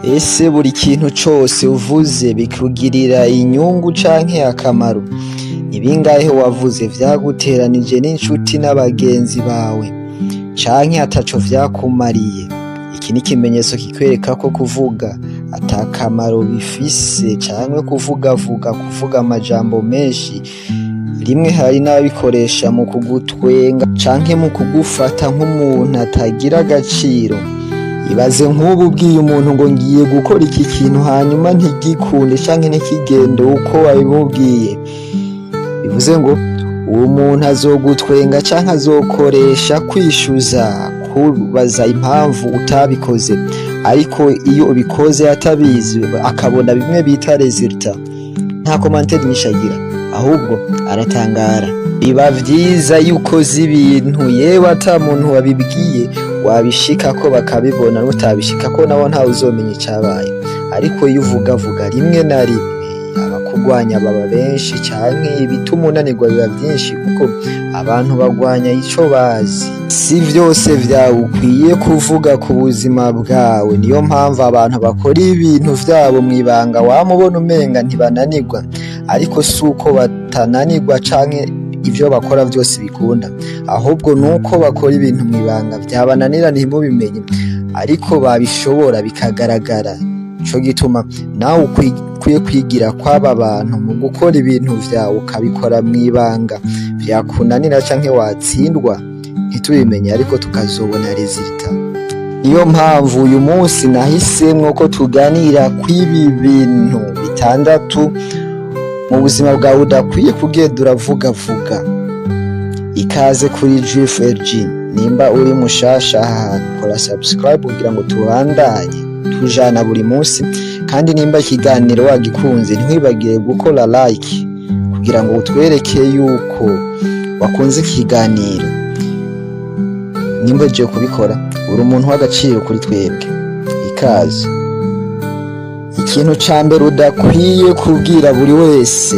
Ese buri kintu cose uvuze bikugirira inyungu canke akamaro? Ni bingahe wavuze vyaguteranije n'inshuti n'abagenzi bawe canke ataco vyakumariye? Iki ni ikimenyetso kikwereka ko kuvuga ata kamaro bifise, canke kuvugavuga, kuvuga amajambo menshi. Rimwe hari n'ababikoresha mu kugutwenga canke mu kugufata nk'umuntu atagira agaciro. Ibaze nk'ubu ubwiye umuntu ngo ngiye gukora iki kintu, hanyuma ntigikunde canke ntikigende uko wabimubwiye. Bivuze ngo uwo muntu azogutwenga canke azokoresha kwishuza, kubaza impamvu utabikoze. Ariko iyo ubikoze atabizi, akabona bimwe bita résultat, nta commentaire nyinshi agira, ahubwo aratangara. Biba vyiza iyo ukoze ibintu, yewe ata muntu wabibwiye, wabishikako bakabibona, n'utabishikako nabo ntawe uzomenya icabaye. Ariko iyo uvugavuga, rimwe na rimwe abakugwanya baba benshi, canke ibituma unanirwa biba vyinshi, kuko abantu bagwanya ico bazi. Si vyose vyawe ukwiye kuvuga ku buzima bwawe. Niyo mpamvu abantu bakora ibintu vyabo mw'ibanga wamubona umenga ntibananirwa, ariko si uko batananirwa canke ivyo bakora vyose bikunda, ahubwo nuko bakora ibintu mw'ibanga, vyabananira ntimubimenye, ariko babishobora bikagaragara. Nico gituma nawe ukwiye kwigira kw'aba bantu mu gukora ibintu vyawe, ukabikora mw'ibanga, vyakunanira canke watsindwa ntitubimenye, ariko tukazobona résultat. Niyo mpamvu uyu munsi nahisemwo ko tuganira kw'ibi bintu bitandatu mu buzima bwawe udakwiye kugenda uravugavuga. Ikaze kuri GFLG. Nimba uri mushasha ahantu, kora subscribe kugira ngo tubandanye tujana buri munsi. Kandi nimba ikiganiro wagikunze, ntiwibagire gukora like kugira ngo utwereke yuko wakunze ikiganiro. Nimba ugiye kubikora, uri umuntu w'agaciro kuri twebwe. Ikaze. Ikintu ca mbere udakwiye kubwira buri wese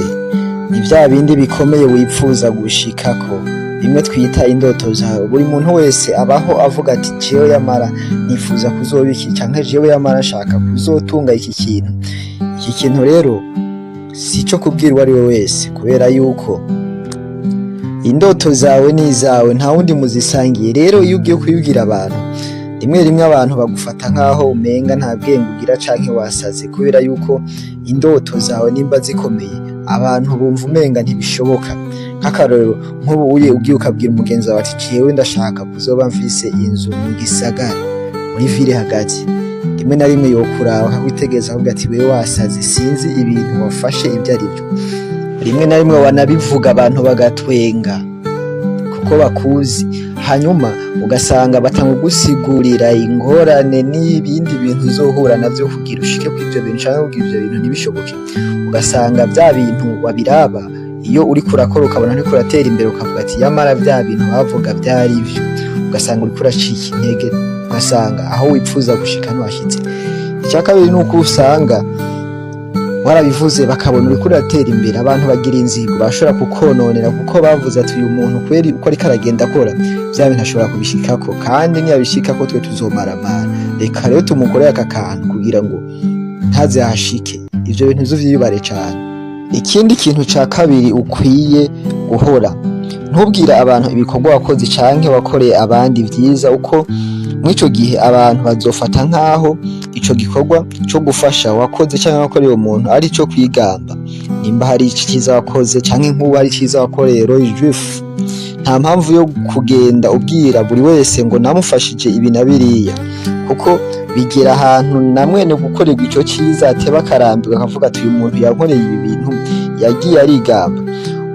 ni vya bindi bikomeye wipfuza gushikako, bimwe twita indoto zawe. Buri muntu wese abaho avuga ati: "Jewe yamara nifuza kuzoba iki", canke "Jewe yamara nshaka kuzotunga iki kintu." Iki kintu rero si ico kubwira uwo ari we wese, kubera yuko indoto zawe ni izawe, nta wundi muzisangiye. Rero iyo ugiye kubibwira abantu, rimwe rimwe abantu bagufata nk'aho umenga nta bwenge ugira canke wasaze, kubera yuko indoto zawe nimba zikomeye, abantu bumva umenga ntibishoboka. Nk'akarorero, nk'ubu uye ugiye ukabwira umugenzi wawe ati: "Jewe ndashaka kuzoba mfise inzu mu gisagara, muri ville hagati", rimwe na rimwe yokuraba akakwitegereza, akavuga ati: "Wewe wasaze, sinzi ibintu wafashe ibyo ari byo." Rimwe na rimwe wanabivuga, abantu bagatwenga kuko bakuzi, hanyuma ugasanga batamugusigurira ingorane n'ibindi bintu uzohura navyo kugira ushike kuri ivyo bintu, canke kugira ivyo bintu ntibishoboke. Ugasanga vya bintu wabiraba, iyo uriko urakora ukabona nturiko uratera imbere, ukavuga ati: "Yamara vya bintu bavuga vyari ivyo." Ugasanga uriko uracika intege, ugasanga aho wipfuza gushika ntiwashitse. Icya kabiri ni uko usanga warabivuze, bakabona uriko uratera imbere, abantu bagira inzigo, bashobora kukononera, kuko bavuze ati: "Uyu muntu kweri uko ariko aragenda akora, vya bintu ashobora kubishikako, kandi niyabishikako twe tuzomaramara. Reka rero tumukorere aka kantu kugira ngo ntaze ahashike." Ivyo bintu uvyiyubare cane. Ikindi kintu ca kabiri ukwiye guhora, ntubwire abantu ibikorwa wakoze canke wakoreye abandi vyiza, uko mw'ico gihe abantu bazofata nk'aho ico gikorwa co gufasha wakoze canke wakoreye umuntu ari ico kwigamba. Nimba hari iciza wakoze, canke nk'ubu hari iciza wakoreye Roy Juif, nta mpamvu yo kugenda ubwira buri wese ngo namufashije ibi na biriya, kuko bigera ahantu na mwene gukorerwa ico ciza ateba akarambirwa, akavuga ati: "Uyu muntu yankoreye ibi bintu yagiye arigamba."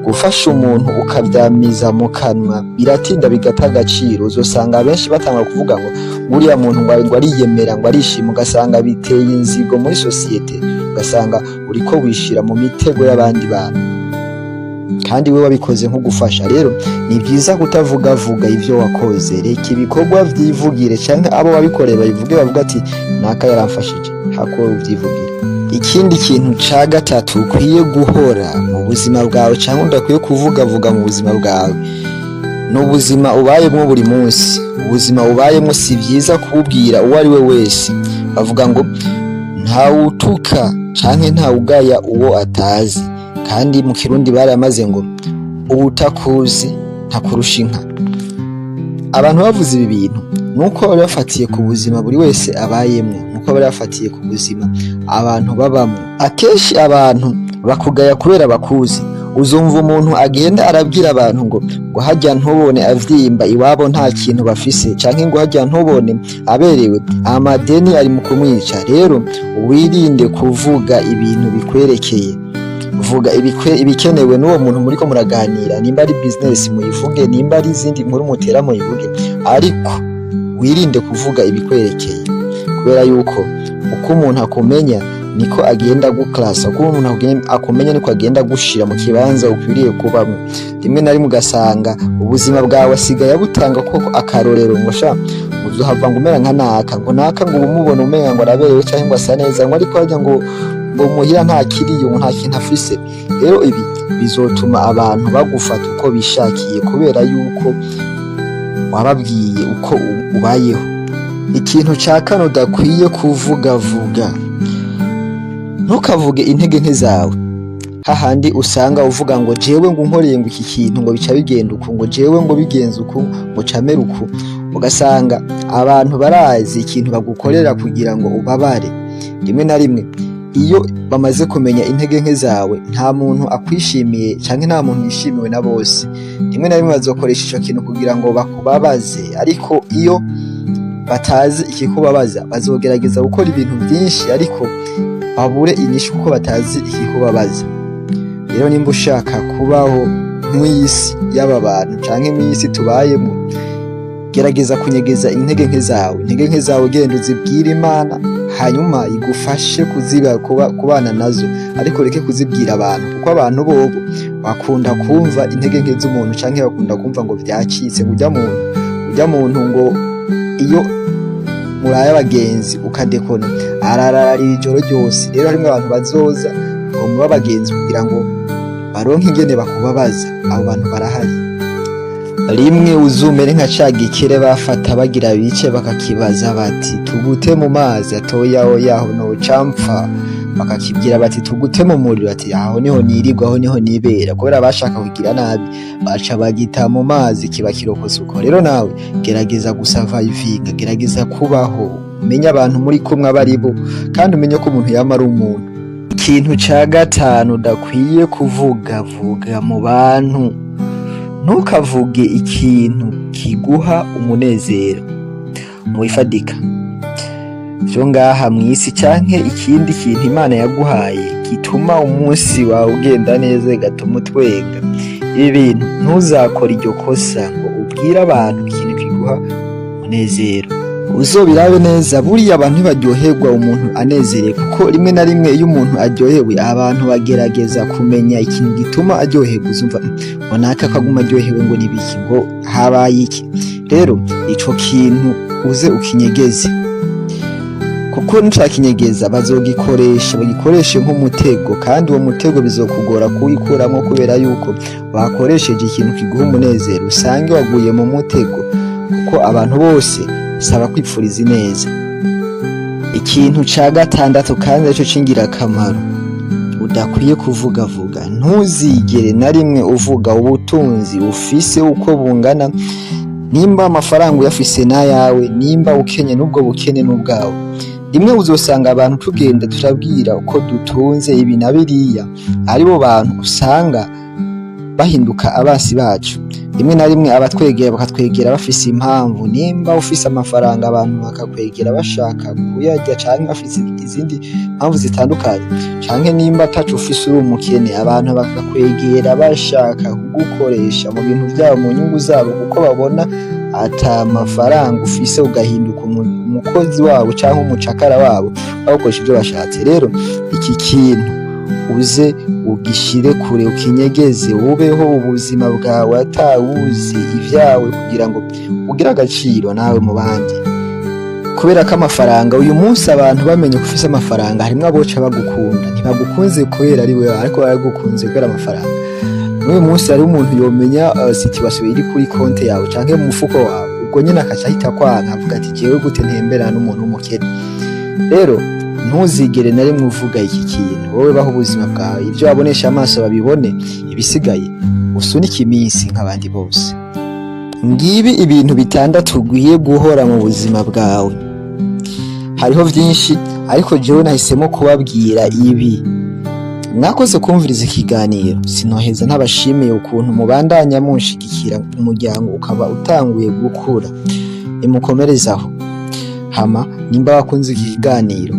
Gufasha umuntu ukavyamiza mu kanwa biratinda bigata agaciro. Uzosanga abenshi batangura kuvuga ngo uriya muntu ngo ariyemera, ngo arishima, ugasanga biteye inzigo muri sosiyete, ugasanga uriko wishira mu mitego y'abandi bantu kandi we wabikoze nko gufasha. Rero ni byiza kutavugavuga ivyo wakoze. Reka ibikorwa vyivugire, canke abo wabikoreye babivuge, bavuga ati: "Naka yaramfashije", hako uvyivugire. Ikindi kintu ca gatatu ukwiye guhora mu buzima bwawe, canke udakwiye kuvugavuga mu buzima bwawe, ni ubuzima ubayemwo buri munsi. Ubuzima ubayemwo si vyiza kububwira uwo ari we wese. Bavuga ngo Ntawutuka canke ntawugaya uwo atazi. Kandi mu Kirundi baramaze ngo uwutakuzi ntakurusha inka. Abantu bavuze ibi bintu nuko bari bafatiye ku buzima buri wese abayemwo, nuko bari bafatiye ku buzima abantu babamwo. Akenshi abantu bakugaya kubera bakuzi. Uzumva umuntu agenda arabwira abantu ngo harya ntubone avyimba, iwabo nta kintu bafise, canke ngo harya ntubone aberewe, amadeni ari mu kumwica. Rero wirinde kuvuga ibintu bikwerekeye. Vuga ibikenewe n'uwo muntu muriko muraganira. Nimba ari business muyivuge, nimba ari izindi nkuru mutera muyivuge, ariko wirinde kuvuga ibikwerekeye, kubera yuko uko umuntu akumenya niko agenda guklasa, uko umuntu akumenya niko agenda gushira mu kibanza ukwiriye kubamwo. Rimwe na rimwe ugasanga ubuzima bwawe asigaye abutanga koko akarorero, ngo sha uzohava ngo umera nka naka, ngo naka ngo ubumubona umenga ngo araberewe canke ngo asa neza, ngo ariko harya ngo muhira nta kiriyo, ngo nta kintu afise. Rero ibi bizotuma abantu bagufata uko bishakiye, kubera yuko wababwiye uko ubayeho. Ikintu ca kane udakwiye kuvugavuga: ntukavuge intege nke zawe. Hahandi usanga uvuga ngo jewe ngo unkoreye ngo iki kintu ngo bica bigenda uku, ngo jewe ngo bigenze uku, ngo camere uku, ugasanga abantu barazi ikintu bagukorera kugira ngo ubabare. Rimwe na rimwe iyo bamaze kumenya intege nke zawe, nta muntu akwishimiye canke nta muntu yishimiwe na bose. Rimwe na rimwe bazokoresha ico kintu kugira ngo bakubabaze, ariko iyo batazi ikikubabaza bazogerageza gukora ibintu byinshi ariko babure inyishu, kuko batazi ikikubabaza. Rero nimba ushaka kubaho mw'isi y'aba bantu canke mw'isi tubayemo, gerageza kunyegeza intege nke zawe. Intege nke zawe genda uzibwire Imana, hanyuma igufashe kuziba kubana nazo, ariko reke kuzibwira abantu, kuko abantu bobo bakunda kumva intege nke z'umuntu, canke bakunda kumva ngo vyacitse, ngo ujya muntu ngo iyo muraye abagenzi ukadekona arararira ijoro ryose. Rero harimwo abantu bazoza ngo mube abagenzi kugira ngo baronke ingene bakubabaza. Abo bantu barahari. Rimwe uzumere nka ca gikere bafata bagira bice, bakakibaza bati: "Tugute mu mazi?" Atoya yaho nocampfa. Bakakibwira bati: "Tugute mu muriro?" Ati: "Aho niho nirirwa, aho niho nibera." Kubera bashaka kugira nabi, baca bagita mu mazi, kiba kirokotse uko. Rero nawe gerageza gusavayivinga, gerageza kubaho, umenye abantu muri kumwe abaribo, kandi umenye ko umuntu yama ari umuntu. Ikintu ca gatanu udakwiye kuvugavuga mu bantu: ntukavuge ikintu kiguha umunezero mu bifadika vyo ngaha mw'isi, canke ikindi kintu Imana yaguhaye gituma umunsi wawe ugenda neza, gatuma utwenga. Ibi bintu ntuzakore iryo kosa ngo ubwire abantu ikintu kiguha umunezero. Uzobirabe neza, buriya abantu ntibaryoherwa umuntu anezerewe, kuko rimwe na rimwe iyo umuntu aryohewe abantu bagerageza kumenya ikintu gituma aryoherwa. Uzumva ngo naka akaguma aryohewe, ngo nibiki, ngo habaye iki? Rero ico kintu uze ukinyegeze, kuko nucakinyegeza bazogikoresha, bagikoreshe nk'umutego, kandi uwo mutego bizokugora kuwikuramwo, kubera yuko bakoresheje ikintu kiguha umunezero, usange waguye mu mutego, kuko abantu bose saba kwipfuriza ineza. Ikintu ca gatandatu kandi arico c'ingirakamaro udakwiye kuvugavuga: ntuzigere na rimwe uvuga ubutunzi ufise uko bungana. Nimba amafaranga uyafise n'ayawe, nimba ukenye n'ubwo bukene n'ubwawe. Rimwe uzosanga abantu tugenda turabwira uko dutunze ibi na biriya, aribo bantu usanga bahinduka abasi bacu. Rimwe na rimwe abatwegera bakatwegera bafise impamvu. Nimba ufise amafaranga, abantu bakakwegera bashaka kuyarya canke bafise izindi mpamvu zitandukanye, canke nimba ataco ufise uri umukene, abantu bakakwegera bashaka kugukoresha mu bintu vyabo, mu nyungu zabo, kuko babona ata mafaranga ufise, ugahinduka umukozi wabo canke umucakara wabo, bagukoresha ivyo bashatse. Rero iki kintu uze ugishire kure, ukinyegeze, ubeho ubuzima bwawe atawuzi ivyawe, kugira ngo ugire agaciro nawe mu bandi. Kubera ko amafaranga uyu munsi, abantu bamenye ko ufise amafaranga, harimwo aboca bagukunda. Ntibagukunze kubera ari wewe, ariko baragukunze kubera amafaranga. N'uyu munsi hariho umuntu yomenya situation iri kuri konte yawe canke mu mufuko wawe, ubwo nyene akaca ahita kwanka, avuga ati: "Jewe gute ntemberana n'umuntu w'umukene?" Rero Ntuzigere na rimwe uvuga iki kintu. Wowe baho ubuzima bwawe, ibyo wabonesha amaso babibone, ibisigaye usunike iminsi nk'abandi bose. Ngibi ibintu bitandatu ugiye guhora mu buzima bwawe. Hariho byinshi, ariko jewe nahisemo kubabwira ibi. Mwakoze kumviriza ikiganiro. Sinoheza ntabashimiye ukuntu mubandanya munshigikira, umuryango ukaba utanguye gukura. Nimukomerezaho. Hama nimba wakunze iki kiganiro,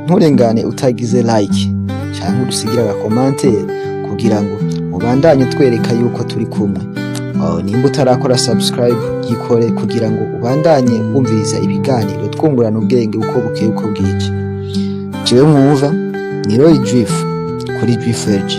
nturengane utagize like cyangwa udusigire aga commentaire kugira ngo ubandanye twereka yuko turi kumwe. Oh, nimba utarakora subscribe, gikore kugira ngo ubandanye wumviriza ibiganiro, twungurana ubwenge uko bukeye uko bwije. Jewe mwumva ni Roy Drift kuri Drift LG.